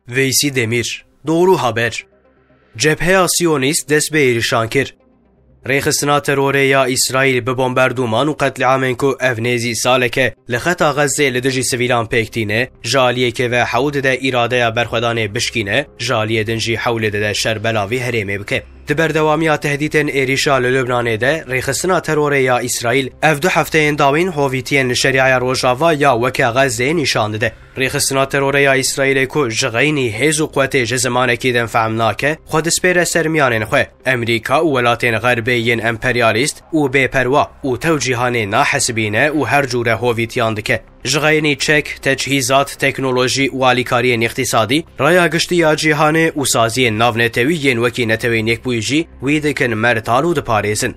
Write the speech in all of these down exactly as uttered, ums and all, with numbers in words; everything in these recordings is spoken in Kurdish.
Veysî Demîr, Doğru Haber. Cebheya Siyonîst dest bi êrişan kir. Rêxistina terorê ya Îsraîl bi bombardûman û qetlîamên ku ev nêzî saleke li xeta Xezzê li dijî sivîlan pêk tîne, ji aliyekê ve hewl dide îradeya berxwedanê bişkîne, ji aliyê din jî hewl dide şer belavî herêmê bike. Di berdewamiya tehdîtên êrîşa li Lubnanê de, rêxistina terorê ya Îsraîl ev du hefteyên dawîn hovîtiyên li Şerîaya Rojava ya weke Xezzeyê nîşan dide. Rêxistina terorê ya Îsraîlê ku ji xeynî hêz û quwetê ji zimanekî din fehm nake, xwe dispêre ser miyanên xwe, Emerîka û welatên Xerbê yên emperyalîst û bêperwa û tew cîhanê nahesibîne û her cûre hovîtiyan dike. Ji xeynî çek, techîzat, teknolojî û alîkariyên îqtîsadî, raya giştî ya cîhanê û saziyên navnetewî yên wekî Neteweyên Yekbûyî jî wî dikin mertal û diparêzin.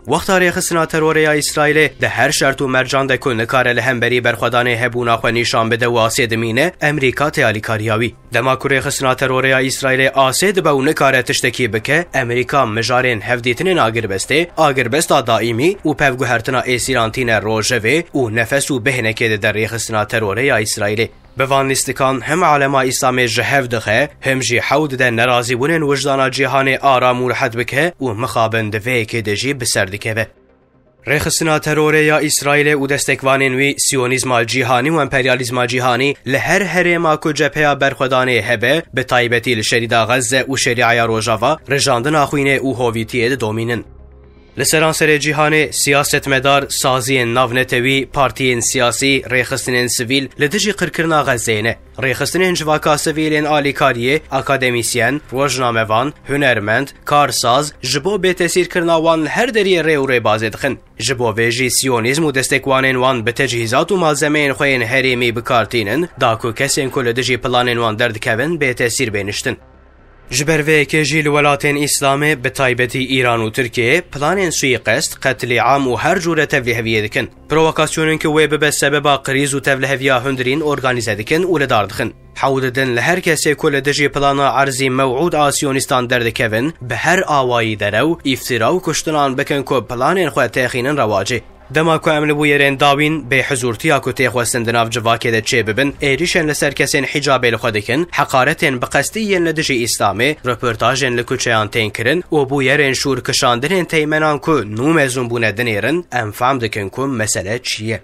Wexta rêxistina terorê ya Îsraîlê di her şert û mercan de ku nikare li hemberî berxwedanê hebûna xwe nîşan bide û asê dimîne, Emerîka tê alîkariya wî. Dema ku rêxistina terorê ya Îsraîlê asê dibe û nikare tiştekî bike, Emerîka mijarên hevdîtinên agirbestê, agirbesta daîmî û pevguhertina êsîran tîne rojevê û nefes û bêhnekê dide rêxistina terorê ya Îsraîlê. Bi van lîstikan hem alema Îslamê ji hev dixe, hem jî hewl dide nerazîbûnên wijdana cîhanê aram û rihet bike û mixabin di vê yekê de jî bi ser dikeve. Rêxistina terorê ya Îsraîlê û destekvanên wî, siyonîzma cîhanî û emperyalîzma cîhanî li her herêma ku cebheya berxwedanê hebe, bi taybetî li Şerîda Xezze û Şerîaya Rojava, rijandina xwînê û hovîtiyê didomînin. Li seranserê cîhanê siyasetmedar, saziyên navnetewî, partiyên siyasî, rêxistinên sivîl li dijî qirkirina Xezzeyê ne. Rêxistinên civaka sivîl ên alîkariyê, akademîsyen, rojnamevan, hunermend, karsaz ji bo bêtesîrkirina wan li her deriyê rê û rêbazê dixin. Ji bo vê jî siyonîzm û destekvanên wan bi tecihîzat û malzemeyên xwe yên herêmî bi kar tînin, da ku kesên ku li dijî planên wan derdikevin bêtesîr bê niştin. Ji ber vê yekê jî li welatên Îslamê, bi taybetî Îran û Tirkiyeyê, planên suîqest, qetlîam û her cûre tevlîheviyê dikin. Provokasyonên ku wê bibe sebeba krîz û tevliheviya hundirîn organîze dikin û li dar dixin. Hewl didin li her kesê ku li dijî plana erzî mewûd a siyonîstan derdikevin, bi her awayî derew, îftira û kuştinan bikin ku planên xwe têxînin rewacê. Dema ku em li bûyerên dawîn bêhizûrtiya ku tê xwestin di nav civakê de çêbibin, êrîşên li ser kesên hîcabê li xwe dikin, heqaretên bi qestî yên li dijî Îslamê, reportajên li kuçeyan tên kirin û bûyerên şûr kişandinên teğmenan ku nû mezûn bûne dinêrin, em fehm dikin ku mesele çi ye.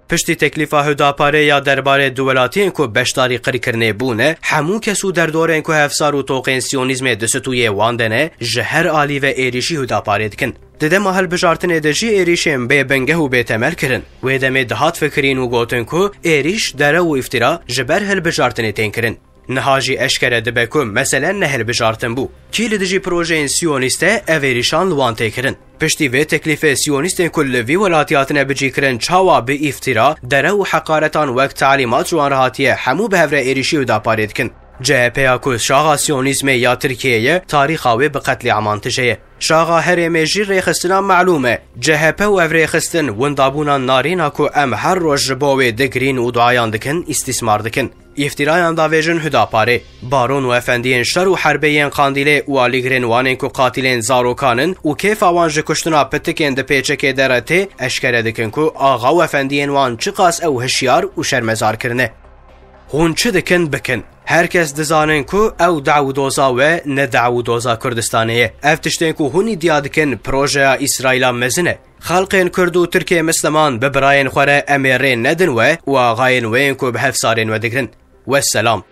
Piştî teklîfa Hudaparê ya derbarê duwelatiyên ku beşdarî qirkirinê bûne, hemû kes û derdorên ku hevsar û toqên siyonîzmê di stûyê wan de ne, ji her alî ve êrîşî Hudaparê dikin. Di dema hilbijartinê de jî êrîşên bê bingeh û bê temel kirin. Wê demê dihat fikirîn û gotin ku êrîş, derew û îftira ji ber hilbijartinê tên kirin. Niha jî eşkere dibe ku mesele ne hilbijartin bû. Kî li dijî projeyên siyonîst e, ev êrîşan li wan tê kirin? Piştî vê teklîfê, siyonîstên ku li vî welatî hatine bicîkirin çawa bi îftira, derew û heqaretan wek talîmat ji wan re hatiye, hemû bi hev re êrîşî Hudaparê dikin. C H P ya ku şaxa siyonîzmê ya Tirkiyeyê ye, tarîxa wê bi qetlîaman tije ye. Şaxa herêmê jî rêxistina melûm e. C H P û ev rêxistin windabûna narîna ku em her roj ji bo wê digirîn û duayan dikin, îstîsmar dikin. Îftirayan davêjin Hudaparê. Baron û efendiyên şer û herbê yên Qandîlê û alîgirên wan ên ku qatilên zarokan in û kêfa wan ji kuştina pitikên di pêçekê de re tê, eşkere dikin ku axa û efendiyên wan çiqas ew hişyar û şermezar kirine. Hûn çi dikin, bikin. Her kes dizanin ku ew dawdoza we ne dawdoza Kurdistanê ye. Ev tiştên ku hûn îdiya dikin, projeya Îsraîla mezin e. Xelqên Kurd û Tirkê Misliman, bi birayên xwe re em ê rê nedin we û axayên we yên ku bi hevsarên we digirin. Wesselam.